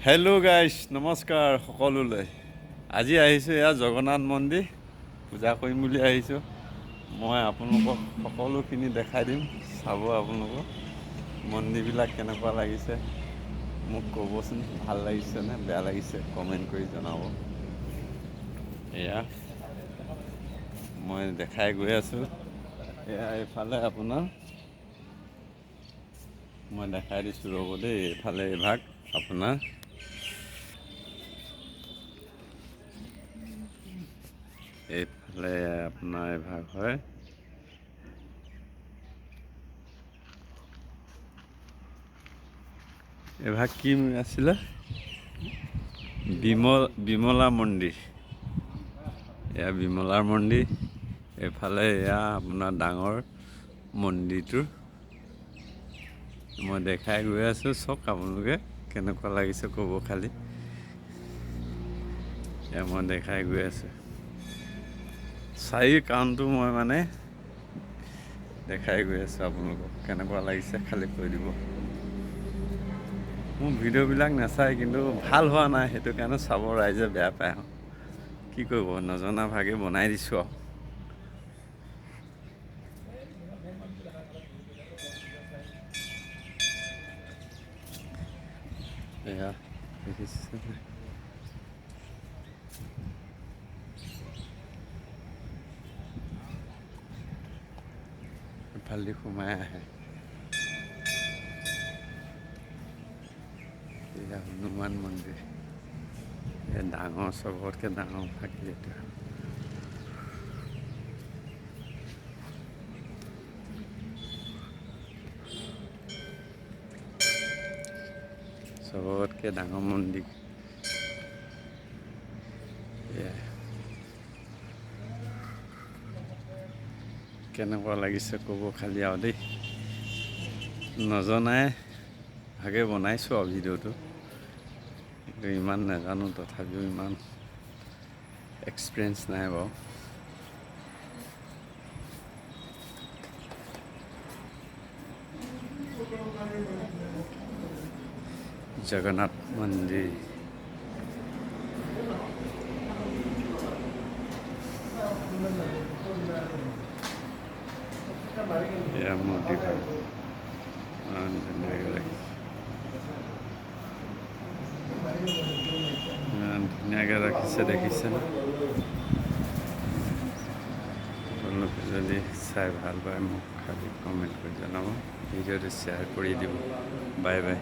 Hello' গাইছ, নমস্কাৰ সকলোলৈ। আজি আহিছোঁ এয়া জগন্নাথ মন্দিৰ পূজা কৰিম বুলি আহিছোঁ। মই আপোনালোকক সকলোখিনি দেখাই দিম, চাব আপোনালোকক মন্দিৰবিলাক কেনেকুৱা লাগিছে মোক ক'বচোন, ভাল লাগিছে নে বেয়া লাগিছে কমেণ্ট কৰি জনাব। এয়া মই দেখাই গৈ আছোঁ। এয়া এইফালে আপোনাৰ মই দেখাই দিছোঁ, ৰ'ব দেই। এইফালে এইভাগ আপোনাৰ এইফালে আপোনাৰ এভাগ হয়। এভাগ কি আছিলে? বিমলা মন্দিৰ। এয়া বিমলাৰ মন্দিৰ। এইফালে এয়া আপোনাৰ ডাঙৰ মন্দিৰটো মই দেখাই গৈ আছোঁ। চাওক আপোনালোকে কেনেকুৱা লাগিছে ক'ব খালি। এয়া মই দেখাই গৈ আছোঁ, চাৰি কাৰণটো মই মানে দেখাই গৈ আছোঁ আপোনালোকক, কেনেকুৱা লাগিছে খালি কৈ দিব। মোৰ ভিডিঅ'বিলাক নাচায়, কিন্তু ভাল হোৱা নাই, সেইটো কাৰণে চাব ৰাইজে বেয়া পায় আৰু কি কৰিব, নজনা ভাগে বনাই দিছোঁ আৰু। এয়া দেখিছে, এফালেদি সোমাই আহে। এয়া হনুমান মন্দিৰ, এই ডাঙৰ, চবতকৈ ডাঙৰ ভাগি এইটো। চবতকৈ ডাঙৰ মন্দিৰ এয়া। কেনেকুৱা লাগিছে ক'ব খালি আৰু দেই। নজনাই ভাগে বনাইছোঁ আৰু ভিডিঅ'টো, কিন্তু ইমান নাজানো, তথাপিও ইমান এক্সপিৰিয়েঞ্চ নাই বাৰু। জগন্নাথ মন্দিৰ। এয়া মূৰ্তি ভাগ ইমান ধুনীয়াকৈ ৰাখিছে, ইমান ধুনীয়াকৈ ৰাখিছে, দেখিছেনে? আপোনালোকে যদি চাই ভাল পায় মোক খালি কমেণ্ট কৰি জনাব, ভিডিঅ'টো শ্বেয়াৰ কৰি দিব। Bye bye.